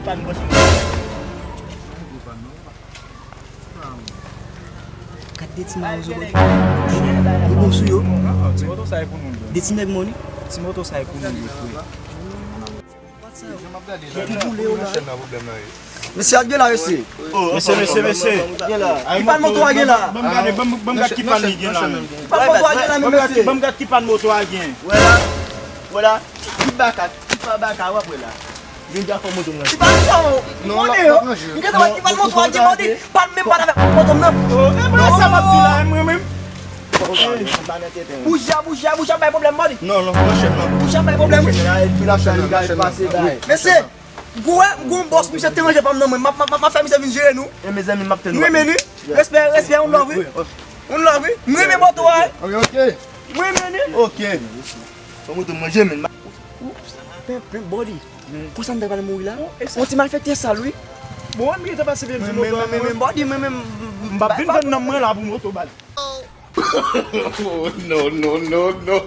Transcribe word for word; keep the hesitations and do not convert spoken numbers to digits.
Gad de ti mawozo bò. Li bon sou yo. Ti moto sa e pou nou. De ti nèg moni. Ti moto sa e pou nou, frè. Mesye, ak gen la, mesye. Mesye, mesye, mesye. Ki pa moto a gen la? Ban m gade, ban m gad ki pa li gen la menm. Ki pa moto a gen la menm, mesye. Ban m gad ki pa moto a gen. Wè la, wè la. Ki baka, ki pa baka, w ap wè la. Vin ja fè moto mwen. Ki pa moto, m konnen yo. M gentan wè ki pa moto a gen, mwen di, pa menm pa avèk moto m nan. E mwen sa m ap di la, mwen menm. Bouja, bouja, bouja, bay pwoblèm, mwen di. Non, non, non, chèf, non. Bouja, bay pwoblèm, wi. Mesye, gwo, gwo bòs, misye te ranje pa m nan mwen. M ap, m ap, m ap fè misye vin jere nou. E mezanmi, m ap tann nou. M renmen nou. Respè, respè, on love, wi. On love, wi. M renmen moto a, wi. Ok, ok. M renmen nou. Ok. Fè moto manje, men. Pen, pen, body. Konsa m ta pral mouri la. On ti malfektè sal, wi. Bon, m gentan pase vin di moto a, men, men, body, men, men, m p ap vin vann nanm mwen la pou moto, baz. No, no, no, no.